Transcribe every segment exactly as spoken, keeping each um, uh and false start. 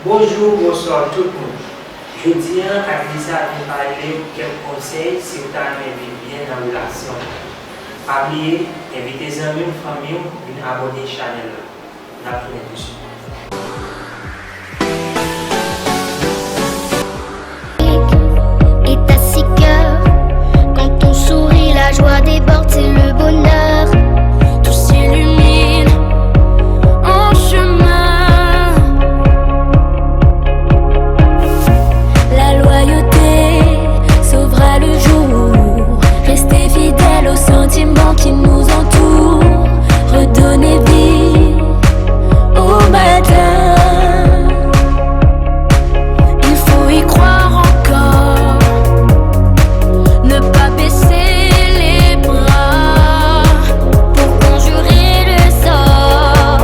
Bonjou, bonswa tout moun. Jodi a, Adlisa vin ba nou kèk konsèy si w ta renmen viv byen nan relasyon w. Pa bliye, envite zanmi w, fanmi w vin abòne chanèl la. N ap tounen touswit. Est à six cœurs. Quand on sourit, la joie déborde, c'est le bonheur. Tout s'illumine en chemin. La loyauté sauvera le jour. Rester fidèle aux sentiments qui nous entourent. Redonner vie au matin. Il faut y croire encore, ne pas baisser les bras pour conjurer le sort.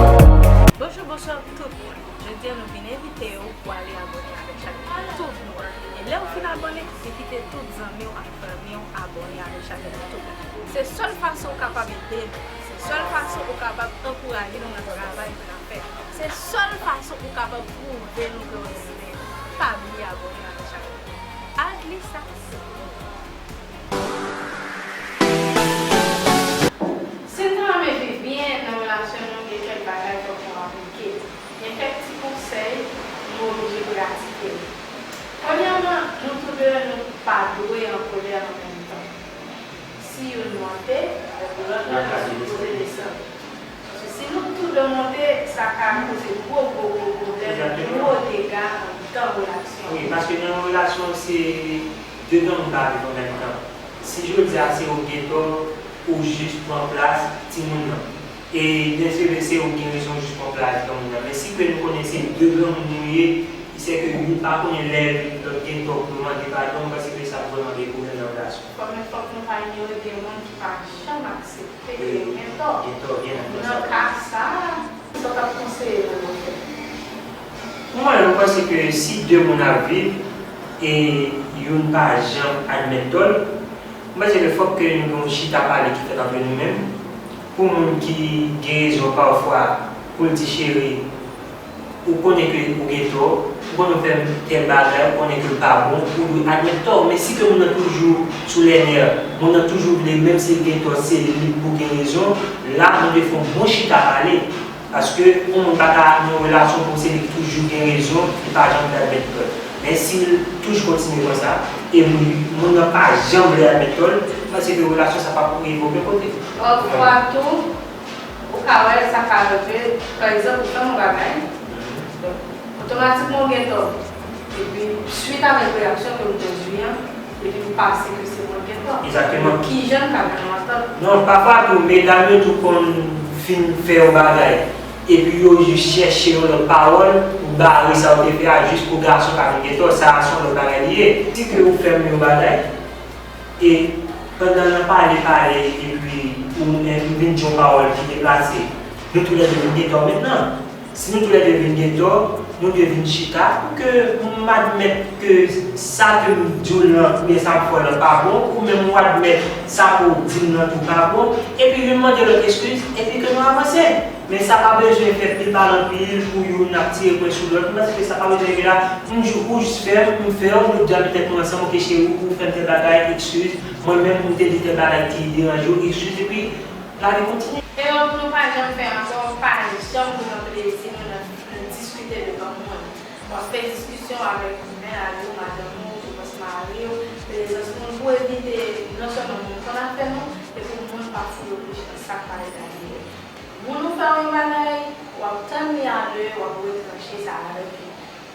Bonjou, bonswa tout moun. Jodi a nou vin envite w pou ale abòne avèk chanèl YouTube nou an. E lè w fin abòne, envite tout zanmi w ak fanmi w abòne avèk chanèl YouTube la. Se sèl fason w kapab ede nou. Se sèl fason ou kapab ankouraje nou nan travay nou ap fè. Se sèl fason ou kapab pwouve nou ke w renmen nou. Pa bliye abòne avèk chanèl nou. Adlisa se pou nou. Si n ta renmen viv byen nan relasyon nou, gen kèk bagay fòk nou aplike. Gen kèk ti konsèy nou oblije pratike. Premyèman, nou toude nou pa dwe an kolè an menm tan. Si youn monte, fòk lòt la sipoze desann. Paske si nou toude monte, sa ka koze gwo, gwo, gwo pwoblèm, gwo dega anndan relasyon. Wi, paske nan yon relasyon, se de granmoun pa viv an menm tan. Si jodi a se ou ki gen tò, ou jis pran plas timoun nan. E byen se vre, se ou ki gen rezon, ou jis pran plas granmoun nan. Men si ke nou konnen se de granmoun nou ye, se ke youn pa konnen lè lòt gen tò pou l mande padon, m panse ke sa ap vrèman gen pwoblèm nan relasyon. Kòm fòk nou pa inyore gen moun ki pa janm aksepte ke yo gen tò. Gen tò, gen tò. Nan ka sa a, sa w t ap konseye pou yo fè? Pou mwen, mwen panse ke si de moun ap viv e youn pa janm admèt tò l, mwen panse ke fòk ke nou gen yon chita pale ki fèt antre nou menm. Pou moun ki gen rezon pafwa pou l di cheri, ou konnen ke ou gen tò, ou konnen ou fè tèl bagay, ou konnen ke l pa bon, ou dwe admèt tò w. Men si ke moun nan toujou sou lè nè, moun nan toujou vle, menm si l gen tò, se li k pou gen rezon, la nou dwe fè yon bon chita pale. Paske yon moun pa ka nan yon relasyon pou se li ki toujou gen rezon, li pa janm vle admèt tò l. Men si l toujou kontinye konsa, e moun, moun nan pa janm vle admèt tò l, m panse ke relasyon sa p ap rive okenn kote. Pafwa tou, ou ka wè sa ka rive, pa egzanp, ou fè yon bagay, donk, otomatikman ou gen tò. Epi, swit avèk reyaksyon ke m pwodui an, epi m panse ke se mwen k gen tò. Egzakteman. Kijan n ka jwenn yon antant? Non, pafwa tou, medam yo tou konn fin fè yon bagay, epi yo jis chèche yon lòt pawòl pou bare sa yo te fè a, jis pou gason pa vin gen tò. Sa a se yon lòt bagay li ye. Si ke ou fè m yon bagay, e pandan n ap pale, pale, epi ou, m vin di yon pawòl ki deplase, nou toulède vin gen tò mentnan. Si nou toulède vin gen tò, nou dwe vin chita pou ke m admèt ke sa ke m di w lan oubyen sa m fè w lan pa bon, ou menm ou admèt sa ke w di m lan tou pa bon, epi youn mande lòt eskiz, epi ke nou avanse. Men sa pa bezwen fè pil pale anpil pou youn ap tire pwen sou lòt. M panse ke sa pa bezwen rive la. M di w, ou jis fè m, m fè w, nou di a petèt nou ansanm, oke cheri, ou fè m tèl bagay, eskiz. Mwen menm, m te di tèl bagay ki deranje w, eskiz, epi lavi kontinye. Erè pou nou pa janm fè ankò, pa janm pran plezi nou nan, nan diskite devan moun. W ap fè diskisyon avèk mennaj ou, madanm ou, oubyen mari w, prezans moun pou evite non sèlman moun konn afè nou, epi moun pa foule w plis nan sa k pa regarde w. Moun ou fè w yon bagay, w ap tann li a de, w ap retranche sa avèk li.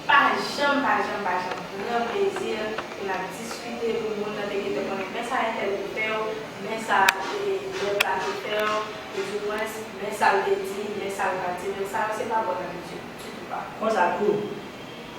Pa janm, pa janm, pa janm pran plezi pou n ap diskite pou moun nan te gentan konnen men sa entèl te fè w, men sa lòt la te fè w, oudimwens men sa l te di, men sa l pa di, men sa yo se pa bòn abitid ditou pa. Konsa tou,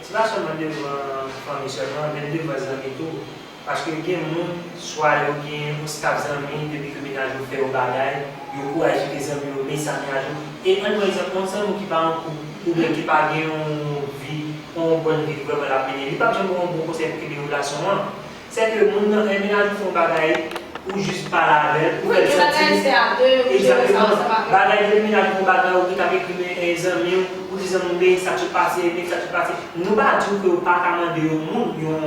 se pa sèlman devan fanmi sèlman, men devan zanmi tou. Paske gen moun, swa yo gen yon staf zanmi, depi ke mennaj yo fè yon bagay, yo kouraje ke zanmi yo, men sa mennaj yo. E ann pran egzanp, yon zanmi ki pa an koup, oubyen ki pa gen yon vi, yon bòn vi ki vrèman l ap mennen, li p ap janm ba w yon bon konsèy pou kenbe relasyon an. Sèke moun nan, mennaj ou fè yon bagay, ou jis pale avè l, ou fè l santi. Egzakteman. Bagay de mennaj ou fè yon bagay, ou gentan ap ekri zanmi w, ou di zanmi, men sa k sot pase, men sa k sot pase. Nou pa di w ke w pa ka mande yon moun yon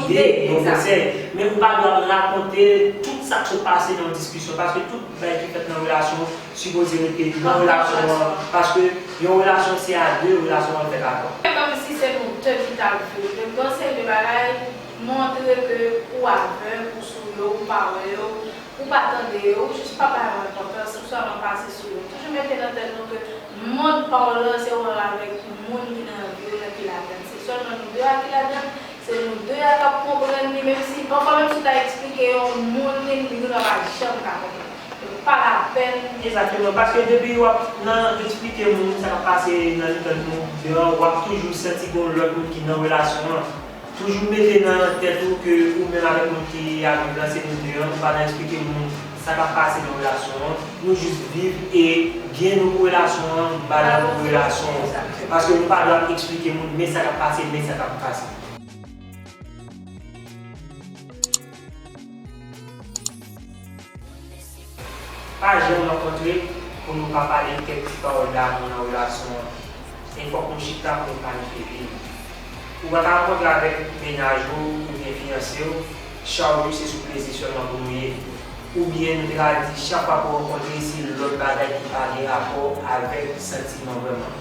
ide, yon konsèy, men ou pa dwe ap rakonte tout sa k sot pase nan yon diskisyon, paske tout bagay ki fèt nan relasyon sipoze rete nan relasyon an, paske yon relasyon se a de, relasyon an fèt a twa. Kòmsi se nou de ki t ap viv. Gen yon seri de bagay, montre ke ou avèg, ou sou yo, ou pa wè yo, ou pa tande yo, ou jis pa ba yo enpòtans, ou sèlman pase sou yo. Toujou mete nan tèt nou ke mond pa w lan se ou menm avèk moun ki nan vi w lan ki ladann. Se sèlman nou de a ki ladann, se nou de a k ap konprann li, menm si, pafwa menm si w ta eksplike yon moun li, li pa janm ka konprann. Donk, pa lapèn. Egzakteman, paske depi w ap nan eksplike moun sa k ap pase nan mitan nou de an, w ap toujou santi gen yon lòt moun ki nan relasyon an. Toujou mete nan tèt ou ke ou menm avèk moun ki ap viv lan se nou de an, ou pa nan eksplike moun sa k ap pase nan relasyon an. Nou jis viv e byen nou pou relasyon an, mal nou pou relasyon an. Paske nou pa dwe ap eksplike moun men sa k ap pase, men sa k ap pase. Pa janm rankontre pou nou pa pale kèk ti pawòl damou nan relasyon an. E fòk nou chita pou nou planifye vi nou. Ou pa ka rankontre avèk mennaj ou oubyen fiyanse w, chak jou se sou plezi sèlman pou nou ye. Oubyen nou te ka di chak fwa pou rankontre se lòt bagay ki pa gen rapò avèk santiman vrèman.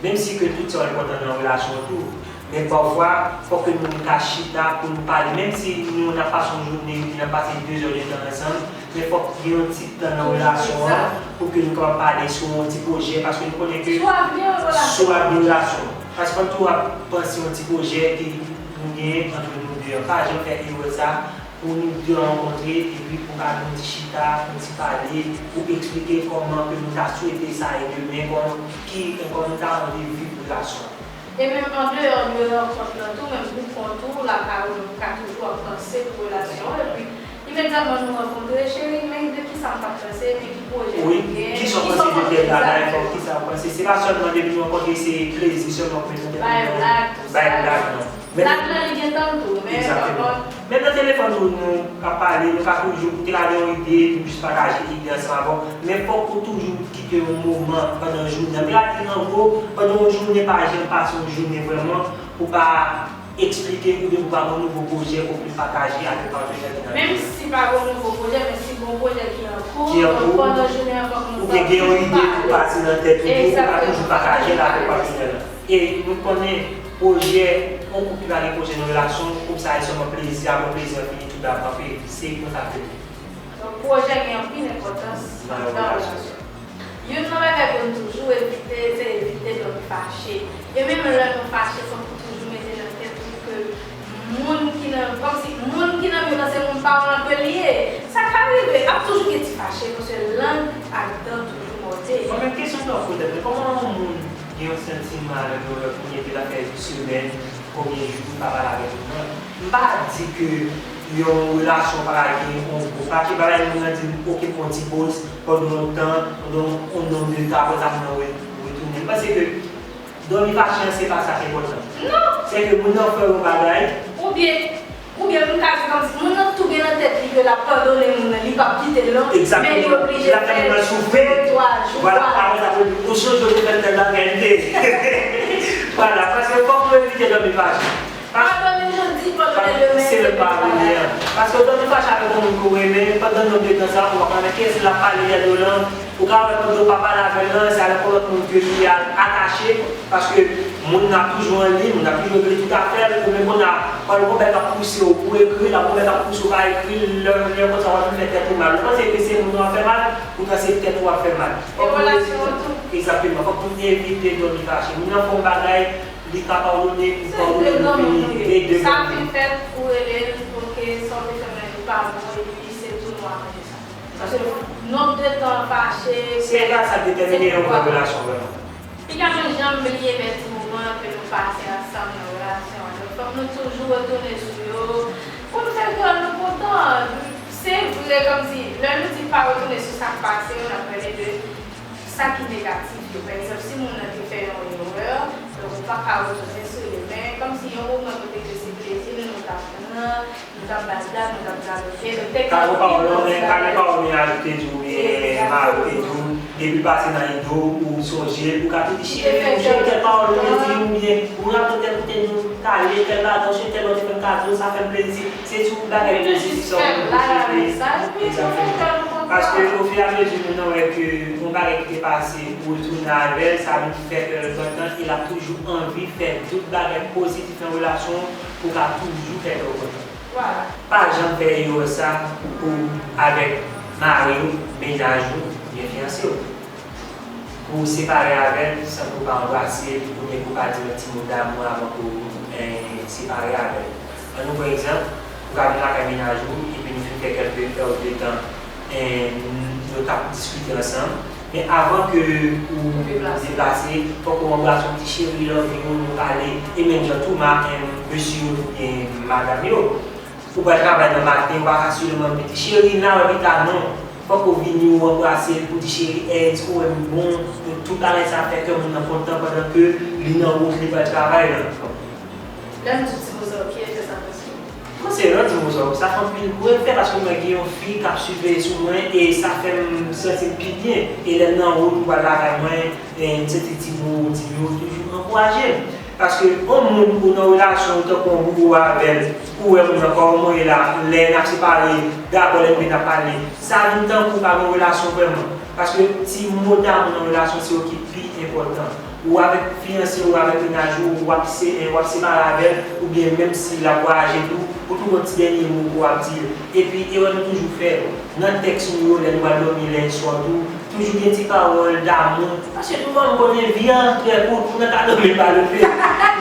Menm si ke tout sa yo enpòtan nan relasyon an tou, men pafwa, fòk ke nou ka chita pou nou pale. Menm si nou, n ap pase yon jounen, n ap pase de zè de tan ansanm, men fòk gen yon ti tan nan relasyon an pou ke nou kapab pale sou yon ti pwojè, paske nou konnen ke sou avni relasyon an. Paske fòk nou ap panse yon ti pwojè ke nou genyen ant nou de an. Pa janm fè erè sa, pou nou de rankontre, epi pou ka gen yon ti chita, yon ti pale, pou eksplike kòman ke nou ta swete sa ye demen, kòman, ki, kòman nou ta anvi viv relasyon an. E menm andeyò de rankont lan tou, menm pou kont ou, lakay ou, nou ka toujou ap panse pou relasyon an, epi imedyatman nou rankontre, cheri, men de kisa m t ap panse, men ki pwojè nou gen, kisa w panse de tèl bagay, kisa w panse. Se pa sèlman depi nou rankontre, se plezi sèlman pou nou bay blag, tout sa. Bay blag, non. Blag lan, li gen tan l tou, men egzakteman. Menm nan telefòn tou, nou ka pale, nou ka toujou, ou te ka gen yon ide, nou jis pataje ide ansanm avè w. Men fòk ou toujou kite yon moman pandan jounen an. M te ka di an gwo, pandan yon jounen, pa janm pase yon jounen vrèman, ou pa eksplike oubyen ou pa gen yon nouvo pwojè pou w pataje avèk patnè w ki nan vi w. Menm si pa gen yon nouvo pwojè, men si gen yon pwojè ki an kou, donk pandan jounen an, fòk nou toujou pale. Oubyen gen yon ide ki pase nan tèt ou, ou ka toujou pataje l avèk patnè w lan. E nou konnen pwojè, yon koup ki pa gen pwojè nan relasyon, koup sa e sèlman plezi, apre plezi an fini, tout bagay kanpe. Se konsa ke l ye. Donk, pwojè gen anpil enpòtans nan relasyon. Youn nan bagay pou n toujou evite, se evite dòmi fache. E menm lè nou fache, fòk nou toujou mete nan tèt nou ke moun ki nan, kòmsi moun ki nan mitan se moun pa w lan ke li ye. Sa ka rive, ap toujou gen ti fache, paske lang ak dan toujou mòde. Bon, men kesyon sa w poze, men kòman yon moun gen yon santiman avèk yon lòt moun epi l ap fè semèn, konbyen jou l pa pale avèk moun nan? M pa di ke yon relasyon pa ka gen yon gwo fache, pa gen moun nan di m, "Oke, pran yon ti poz pandan yon tan, pandan yon nonb de tan, apre sa moun nan re-, retounen." M panse ke dòmi fache an, se pa sa k enpòtan. Non. Se ke moun nan fè yon bagay. Oubyen, oubyen m ka di kòmsi moun nan tou gen nan tèt li ke l ap padone moun nan, li p ap kite l non, men li oblije fè de, twa jou. Vwala, apre sa pou l di, "Ou sonje w te fè tèl bagay, m te." Vwala, paske fòk nou evite dòmi fache. Padone jodi, padone demen, se menm bagay. Paske w dòmi fache avèk yon moun ke w renmen, pandan nonb de tan sa, ou pa konnen kiyès l ap pale dèyè do w lan, ou ka wè pandan w pa pale avè l lan, se avèk yon lòt moun ke li al atache, paske moun nan ap toujou an liy, moun nan ap toujou regle tout afè l, ou menm kounye a, w ap gon bèl k ap pouse w pou w ekri l, ap gon bèl k ap pouse w pa ekri l, lè, lè konsa w ap vin fè tèt ou mal. Ou panse ke se moun nan w ap fè mal, poutan se tèt ou w ap fè mal. E relasyon an tou. Egzakteman. Fòk nou evite dòmi fache. Moun nan fè yon bagay, li ka padone, ou padone, nou fini. Se de granmoun nou ye. Sa fin fèt, ou rele l, oke, sa w te fè m lan, li pa bon, epi se tou nou aranje sa. Paske nonb de tan fache, se pa sa k detèmine yon bon relasyon vrèman. Piga mwen janm bliye bèl ti moman ke nou pase ansanm nan relasyon an. Donk, fòk nou toujou retounen sou yo pou nou fè kè nou kontan. Se vre, kòmsi, lè nou di pa retounen sou sa k pase yo, n ap pale de sa ki negatif yo. Pa egzanp, si moun nan te fè yon erè, donk ou pa ka retounen sou li. Men, kòmsi yon moman kote ke se plezi nou, nou t ap pran, nou t ap bay blag, nou t ap radote, nou te gen anpil pawòl, men ka gen pawòl mennaj ou te di w, oubyen mari w te di w, Depi l pase nan ide w, ou sonje l, ou ka tou di, "Cheri, ou sonje tèl pawòl ou te di, oubyen ou rakonte m te nou t ale tèl bagay, ou sonje tèl lè w te fè m kado, sa fè m plezi." Se sou bagay pozitif sa w konn konsantre. Egzakteman. Paske ofiramezi moun nan wè ke yon bagay ki te pase, ou retounen avè l, sa vin fè kè l kontan, e l ap toujou anvi fè tout bagay pozitif nan relasyon an pou ka toujou fè kè w kontan. Vwala. Pa janm fè erè sa pou avèk mari w, mennaj ou, oubyen fiyanse w. Pou w separe avè l san ke w pa anbrase l, oubyen ke w pa di l yon ti mo damou avan ke w, eh, separe avè l. Ann nou pran egzanp, ou ka vin lakay mennaj ou, epi nou fin fè kèlke è de tan, eh, nou t ap diskite ansanm. Men avan ke ou deplase, fòk ou anbrase yon ti cheri, love you, nou pale, e menm jan tou, ma, eh, mesye yo oubyen madanm yo. Ou pral travay nan maten, ou pa ka sèlman vin di, "Cheri, n a wè pita," non. Fòk ou vini, ou anbrase l, pou di, "Cheri, èske w wè m bon?" Tout bagay sa fè kè moun nan kontan pandan ke li nan wout, li pral travay la. Lè m di ti mo sa yo, ki efè sa fè sou ou? Mwen se yon ti mo sa yo, sa fè anpil gwo efè paske mwen gen yon fi k ap siveye sou mwen e sa fè m santi m pi byen. E lè m nan wout, m pral lakay mwen, e m santi ti mo, ti mo toujou ankouraje m. Paske yon moun ou nan relasyon ou tankou yon boubou avè l, ou wè moun nan kòman w ye la, lè n ap separe, dakò, lè n vin ap pale, sa vin tankou w pa gen yon relasyon vrèman. Paske ti mo damou nan relasyon se yo ki pi enpòtan. Ou avèk fiyanse ou, avèk mennaj ou, w ap se, w ap separe avè l, oubyen menm si l ap vwayaje tou, ou toujou gon ti dènye mo ke w ap di l. Epi, erè nou toujou fè yo. Nan tèks nou yo, lè nou al dòmi lè swa tou, toujou gen ti pawòl damou. Paske nou menm konnen vi a trè kout, ou nan ka dòmi pa leve.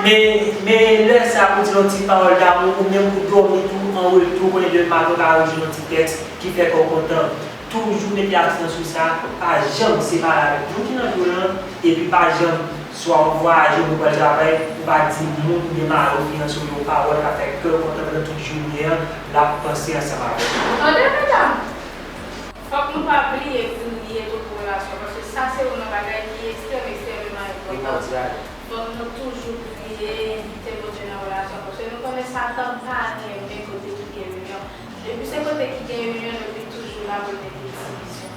Men, men lè sa pou di yon ti pawòl damou, ou menm pou dòmi tou, an retou, konnen demen maten ou ka rejwenn yon ti tèks ki fè kè w kontan. Toujou mete aksan sou sa, pa janm separe avèk moun ki nan vi w lan, epi pa janm, swa w vwayaje oubyen w pral travay, ou pa di moun oubyen mari w, fiyanse w yon pawòl k ap fè kè w kontan pandan tout jounen an, l ap panse ansanm avè w. Tande, medam! Fòk nou pa bliye priye tout relasyon, paske sa se youn nan bagay ki ekstrèm, ekstrèmeman enpòtan. Fòk nou toujou priye, envite Bondye nan relasyon, paske nou konnen Satan pa renmen kote ki gen inyon. Depi se kote ki gen inyon, nou vin toujou la pou l mete divizyon.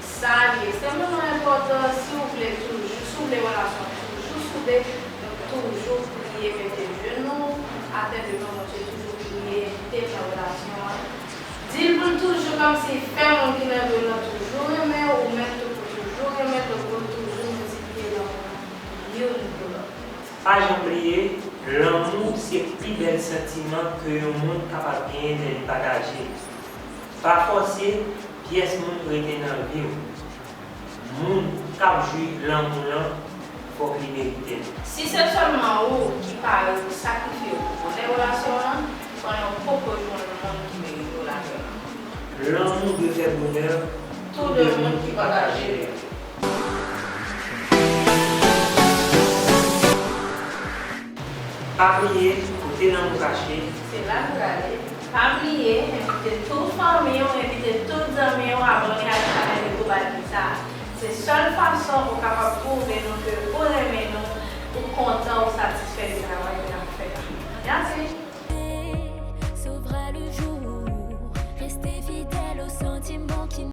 Sa li ekstrèmeman enpòtan, si w vle toujou, si w vle relasyon toujou soude, donk toujou priye, mete jenou atè devan Bondye, toujou priye, envite l nan relasyon an. Di l pou l toujou kòmsi fè moun ki nan vi w lan toujou renmen w, ou menm tou pou toujou renmen l, donk pou l toujou miltipliye lanmou youn pou lòt. Pa janm bliye, lanmou se pi bèl santiman ke yon moun kapab genyen lè li pataje. Pa fòse pyès moun rete nan vi w. Moun k ap jwi lanmou lan, fòk li merite l. Si se sèlman ou ki pare pou sakrifye w pou bonè relasyon w lan, konnen w poko jwenn moun ki merite w la vrèman. Lanmou dwe fè bonè tou de moun ki pataje l. Pa bliye, kote lanmou kache, se la l prale. Pa bliye, envite tout fanmi w, envite tout zanmi w abòne ak chanèl Eko Balkisa. Se sèl fason ou ka